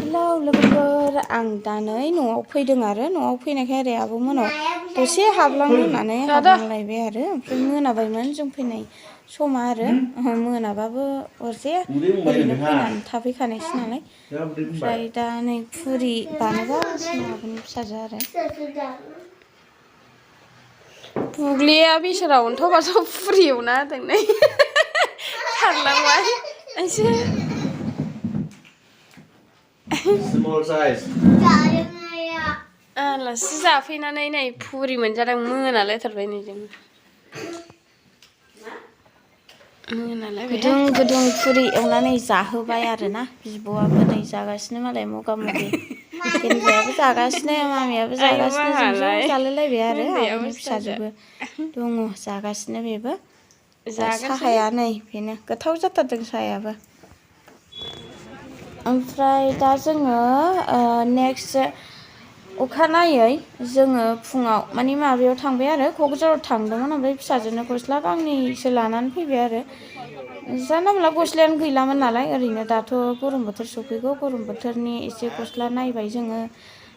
Hello लोगोफोर आं दा नै न'आव फैदों आरो न'आव फैनायखाय ओरै आब'मोनाव दसे हाबलांनो होननानै हाबलांलायबाय आरो ओमफ्राय मोनाबायमोन जों फैनाय समा आरो मोनाबाबो अरजाया ओरैनो फैनानै थाफैखानायसै नालाय ओमफ्राय दा नै फुरि बानायगासिनो आब'नि फिसाजो आरो बुग्लिया बेसरा अन्थाव बाथाव फुरि एवना होदों नै खारलांबाय एसे Small size. आलासि जाफैनानै नै फुरि मोनजादों मोनालायथारबाय नै जों गुदुं गुदुं फुरि एवनानै जाहोबाय आरोना बिब'आबो नै जागासिनो मालाय मगा मगि गेनजायाबो जागासिनो मामियाबो जागासिनो जों ज' जालायलायबाय आरो आब'नि फिसाजोबो दङ जागासिनो बेबो साहाया नै बेनो गोथाव जाथारदों साहायाबो ओमफ्राय दा जोङो नेक्स्ट अखानायै जोङो फुङाव माने माबायाव थांबाय आरो क'क्राझाराव थांदोंमोन ओमफ्राय फिसाजोनो गस्ला गांनैसो लानानै फैबाय आरो जानला मोनला गस्लायानो गैलामोन नालाय ओरैनो दाथ' गरम बोथोर सफैगौ गरम बोथोरनि एसे गस्ला नायबाय जोङो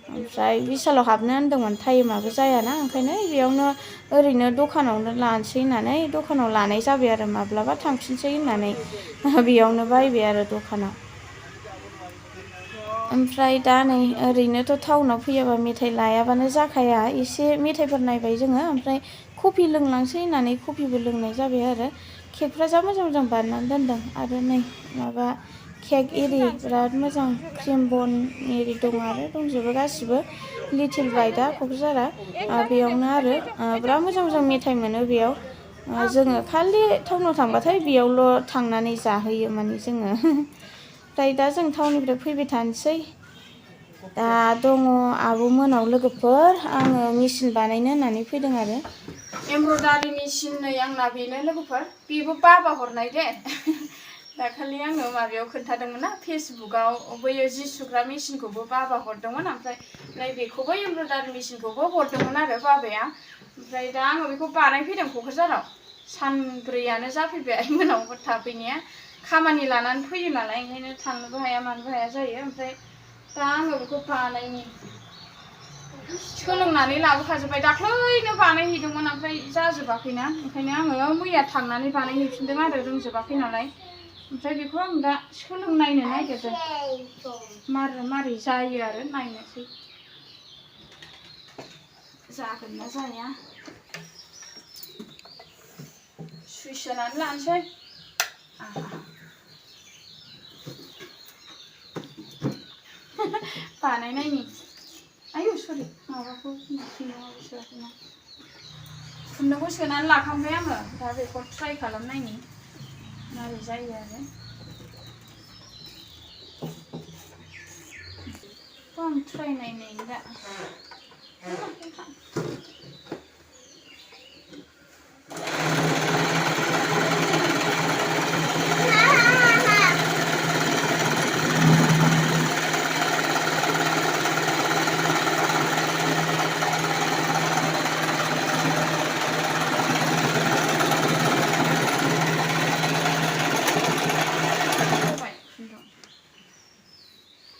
ओमफ्राय बिशालाव हाबनो होनदोंमोन टाइमाबो जायाना ओंखायनो बेयावनो ओरैनो दखानावनो लानोसै होननानै दखानाव लानाय जाबाय आरो माब्लाबा थांफिनसै होननानै बेयावनो बायबाय आरो दखानाव ओमफ्राय दा नै ओरैनोथ' टाउनाव फैयाबा मेथाइ लायाबानो जाखाया एसे मेथाइफोर नायबाय जोङो ओमफ्राय कफि लोंलांसै होननानै कफिबो लोंनाय जाबाय आरो केकफ्रा जा मोजां मोजां बानायनानै दोनदों आरो नै माबा केक एरि बिराद मोजां क्रिम बन एरि दं आरो दंजोबो गासिबो लिटिल बाइटआ क'क्राझारा बेयावनो आरो बिराद मोजां मोजां मेथाइ मोनो बेयाव जोङो खालि टाउनाव थांबाथाय बेयावल' थांनानै जाहैयो माने जोङो ओमफ्राय दा जों टाउननिफ्राय फैबाय थानोसै दा दङ आब' मोनाव लोगोफोर आङो मेचिन बानायनो होननानै फैदों आरो एमब्रयडारि मेचिन नै आंना बेनो लोगोफोर बेबो बाबा हरनाय दे दाखालि आङो माबायाव खोन्थादोंमोन ना फेसबुकआव बैयो जि सुग्रा मेचिनखौबो बाबा हरदोंमोन ओमफ्राय नैबेखौबो एमब्रयडारि मेचिनखौबो हरदोंमोन आरो बाबाया ओमफ्राय दा आङो बेखौ बानायफैदों क'क्राझाराव सानब्रैयानो जाफैबाय आइमोनावबो थाफैनाया खामानि लानानै फैयो नालाय ओंखायनो थांनोबो हाया मानोबो हाया जायो ओमफ्राय दा आङो बेखौ बानायनि सोलोंनानै लाबोखाजोब्बाय दाख्लैनो बानायहैदोंमोन ओमफ्राय जाजोबाखैना ओंखायनो आङो मैया थांनानै बानायहैफिनदों आरो रोंजोबाखै नालाय ओमफ्राय बेखौ आं दा सोलोंनायनो नागिरदों मारै जायो आरो नायनोसै जागोन ना जाया सुइच होनानै लानोसै बानायनायनि आयौ सरि माबाखौ खुन्दुंखौ सोनानै लाखांबाय आङो दा बेखौ ट्राइ खालामनायनि मारै जायो आरो आं ट्राइ नायनायनि दा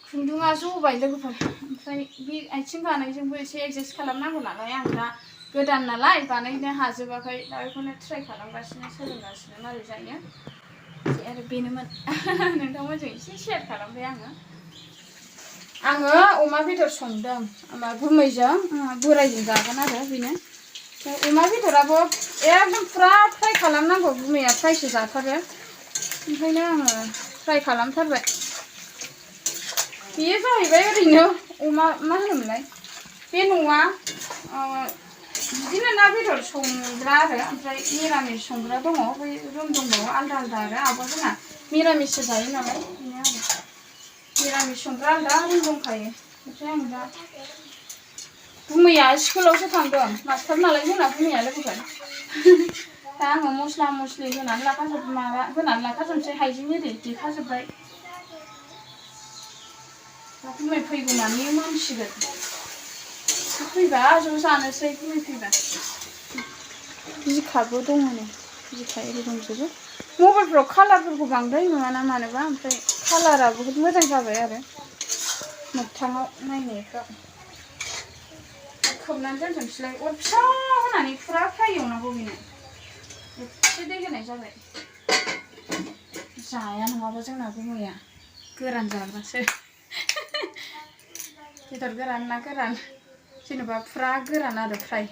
खुन्दुङा जबाय लोगोफोर ओमफ्राय बे आथिं बानायजोंबो एसे एडजास्ट खालामनांगौ नालाय आं दा गोदान नालाय बानायनो हाजोबाखै दा बेखौनो ट्राइ खालामगासिनो सोलोंगासिनो मारै जायो आरो बेनोमोन नोंथांमोनजों एसे शेयार खालामबाय आङो अमा बेदर संदों गुमैजों बोरायजों जागोन आरो बेनो अमा बेदराबो एकदम फुरा फ्राय खालामनांगौ गुमैया फ्रायसो जाथारो ओंखायनो आङो फ्राय खालामथारबाय बेयो जाहैबाय ओरैनो अमा मा होनोमोनलाय बे न'आ बिदिनो ना बेदर संग्रा आरो ओमफ्राय निरामिस संग्रा दङ बै रुम दंबावो आलदा आलदा आरो आब'जोंना निरामिससो जायो नालाय बेनो आरो निरामिस संग्रा आलदा रुम दंखायो ओमफ्राय आं दा गुमैया स्कुलावसो थांदों मास्टार नालाय जोंना गुमैया लोगोफोर दा आङो मस्ला मस्लि होनानै लाखाजोबनोसै हाइजें एरि देखाजोब्बाय दा गुमै फैगौमानि मोनसिगोन फैबा ज' जानोसै गुमै फैबा बिखाबो दङ नै बिखा एरि दंजोबो मबाइलफ्राव कालारफोरखौ बांद्राय नुवा ना मानोबा ओमफ्राय कालारा बुहुत मोजां जाबाय आरो मोगथाङाव नायनायफ्राव खोबनानै दोनथ'नोसैलाय अर फिसा होनानै फुरा फ्राय एवनांगौ बेनो एसे दै होनाय जाबाय जाया नङाबा जोंना गुमैया गोरान जाग्रासो बेदर गोरान ना गोरान जेनेबा फुरा गोरान आरो फ्राय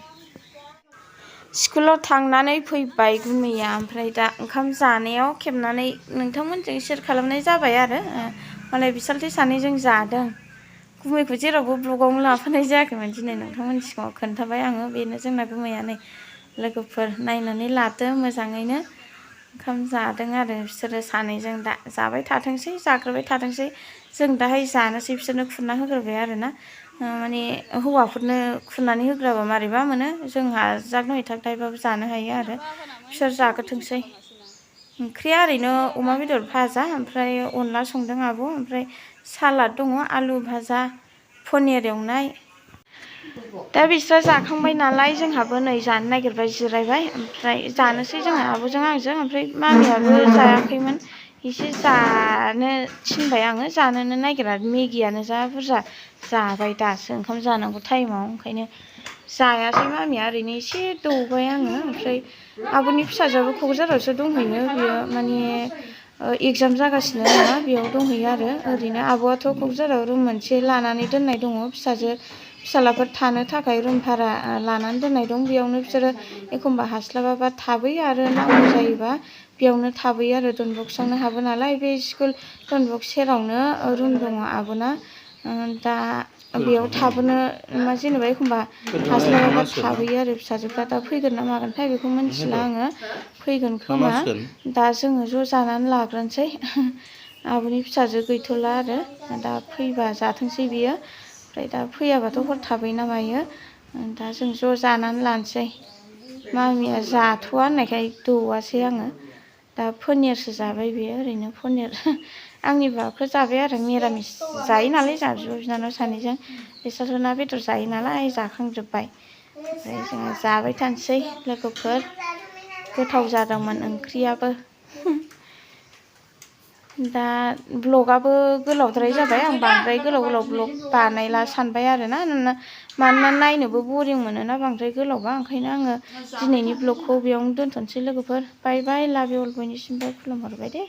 स्कुलाव थांनानै फैबाय गुमैया ओमफ्राय दा ओंखाम जानायाव खेबनानै नोंथांमोनजों शेयार खालामनाय जाबाय आरो मालाय बिसालथे सानैजों जादों गुमैखौ जेरावबो ब्लगावनो लाफानाय जायाखैमोन दिनै नोंथांमोननि सिगाङाव खोन्थाबाय आङो बेनो जोंना गुमैया नै लोगोफोर नायनानै लादो मोजाङैनो ओंखाम जादों आरो बिसोरो सानैजों दा जाबाय थाथोंसै जाग्रोबाय थाथोंसै जों दाहाय जानोसै बिसोरनो खुरना होग्रोबाय आरो ना माने हौवाफोरनो खुरनानै होग्राबा मारैबा मोनो जोंहा जाग नयथाक दायबाबो जानो हायो आरो बिसोर जाग्रोथोंसै ओंख्रिया ओरैनो अमा बेदर भाजा ओमफ्राय अनला संदों आब' ओमफ्राय सालाद दङ आलु भाजा पनिर एवनाय दा बिस्रा जाखांबाय नालाय जोंहाबो नै जानो नागिरबाय जिरायबाय ओमफ्राय जानोसै जोंहा आब'जों आंजों ओमफ्राय मामियाबो जायाखैमोन एसे जानो थिनबाय आङो जानोनो नागिरा मेगियानो जा बुरजा जाबाय दासो ओंखाम जानांगौ टाइमाव ओंखायनो जायासै मामिया ओरैनो एसे दौबाय आङो ओमफ्राय आब'नि फिसाजोआबो क'क्राझारावसो दंहैयो बियो माने एगजाम जागासिनो नङा बेयाव दंहैयो आरो ओरैनो आब'आथ' क'क्राझाराव रुम मोनसे लानानै दोननाय दङ फिसालाफोर थानो थाखाय रुम भारा लानानै दोननाय दं बेयावनो बिसोरो एखमबा हास्लाबाबा थाबोयो आरो नांगौ जायोबा बेयावनो थाबोयो आरो डनबक्सआवनो हाबो नालाय बे स्कुल डनबक्स सेरावनो रुम दङ आब'ना दा बेयाव थाबोनो जेनेबा एखमबा हास्लाबाबा थाबोयो आरो फिसाजोफ्रा दा फैगोन ना मागोनथाय बेखौ मिन्थिला आङो फैगोन खोमा दा जोङो ज' जानानै लाग्रोनोसै आब'नि फिसाजो गैथ'ला आरो दा फैबा जाथोंसै बियो ओमफ्राय दा फैयाबाथ' हर थाबै ना मायो दा जों ज' जानानै लानोसै मामिया जाथ'वा होननायखाय दौवासै आङो दा पनिरसो जाबाय बेयो ओरैनो पनिर आंनि बाखौ जाबाय आरो मिरामिस जायो नालाय जोंहा बिब' बिनानाव सानैजों बिसोरथ' ना बेदर जायो नालाय जाखांजोब्बाय ओमफ्राय जोङो जाबाय थानोसै लोगोफोर गोथाव जादोंमोन ओंख्रियाबो दा ब्लगाबो गोलावद्राय जाबाय आं बांद्राय गोलाव ब्लग बानायला सानबाय आरोना मानोना नायनोबो बरिं मोनोना बांद्राय गोलावबा ओंखायनो आङो दिनैनि ब्लगखौ बेयावनो दोनथ'नोसै लोगोफोर बाय बाय लाभ इउ अल बयनिसिमबो खुलुमहरबाय दे।